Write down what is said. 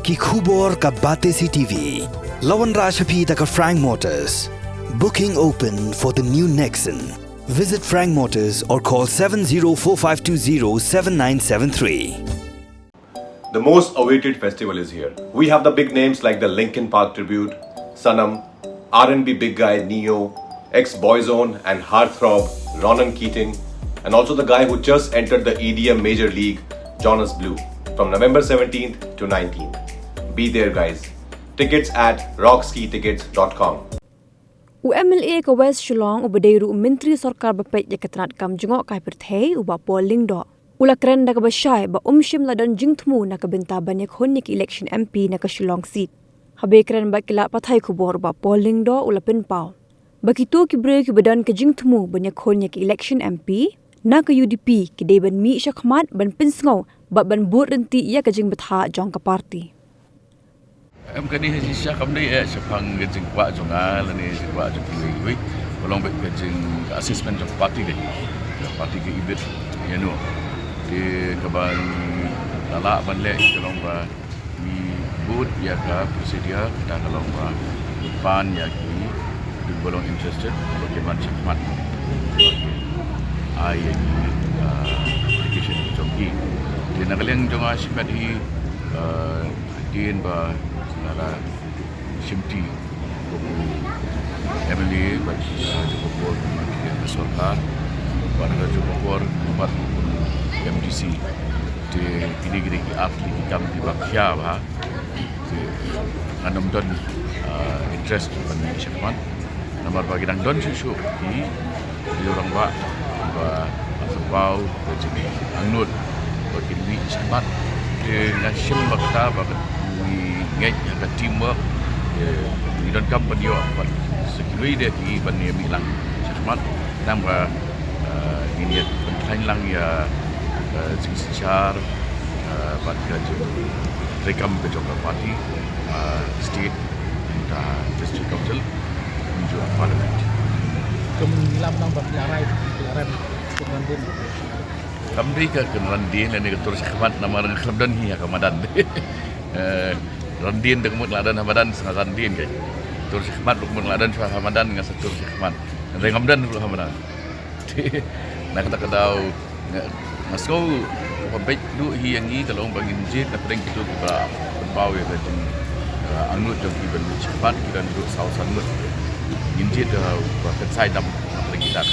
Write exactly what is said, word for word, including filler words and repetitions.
Ki khubor ka Batesi T V. La wanrah sha phi da ka Frank Motors. Booking open for the new Nexon. Visit Frank Motors or call seven zero four five two zero seven nine seven three. The most awaited festival is here. We have the big names like the Linkin Park tribute, Sanam, R and B big guy Ne-Yo, ex Boyzone and heartthrob Ronan Keating, and also the guy who just entered the E D M major league, Jonas Blue, from November seventeenth to nineteenth. Be there, guys. Tickets at rockski tickets dot com. U M L A ka West Shillong uba dei ruh u Myntri Sorkar ba peit ïa ka tnad kam jngohkai pyrthei u Bah Paul Lyngdoh u la kren da kaba shai ba um shym la don jingthmu na ka bynta ban ïakhun ïa ki election M P na ka Shillong seat. Haba ïakren bad ki lad pathai khubor u Bah Paul Lyngdoh u la pynpaw ba kito ki briew kiba don ka jingthmu ban ïakhun ïa ki election M P na ka U D P ki dei ban mih shakhmat ban pynsngew bad ban bud ryntih ïa ka jingbthah jong ka party. Em, kane ha shisha kam dei eh shaphang ka jingkwah jong nga lane jingkwah jong kiwei kiwei. Ka long beit ka jing, ka assessment jong ka party dei. Ka party ka ibit ïa no. Te kaba ngi la lah ban leh ka long ba ngi bud ïa ka procedure, kata ka long ba ngi pan ïa ki, kiba long interested ba kin wan shakhmat. Ai ïa ki, ah, application jong ki. Te na ka liang jong nga shimet hi, ah, hadien ba nga la shimti kum u M L A bad, ah, jong ka por ka sorkar bad ka jong ka por bad kum u M D C. Te kine kine ki art ki kam kiba khia bha. Te ngan ym don, ah, interest ban mih shakhmat. Namar ba ki dang don shuh shuh ki, ki rangbah ba la pynpaw ka jingangnud ba kin mih shakhmat. Te nga shim ba kata ba ngi ngeit ha ka teamwork. Te ngi donkam ban ïoh bad sa kiwei de ki ban ïa mih lang shakhmat. Namar ba, ah, ngin ïa pynkhlaiñ lang ïa, ah, jingsynshar, ah, bad ka jingtreikam ka jong ka party, ah, state, mynta district council, kumjuh parliament. Kum lam nang ba pynlehrai, pynlehrai pynlehrai. Kam dei ka kynran dien lane ka tur shakhmat namar nga khlem don hi ha ka madan. Eh, ran dien da ka mut la don ha madan sa ran dien kai. Tur shakhmat ruh ka mut la don shuwa ha madan nga sa tur shakhmat. Nga ngam don ruh ha madan. Te na kata ka daw nga, nga sngew kaba beit duh hi ïa ngi ka long ba ngin jied na pdeng kito kiba pynpaw ïa ka jing, eh, angnud jong ki ban mih shakhmat ki don ruh saw san ngut. Ngin jied, eh, ba kynsai dam na pdeng kita.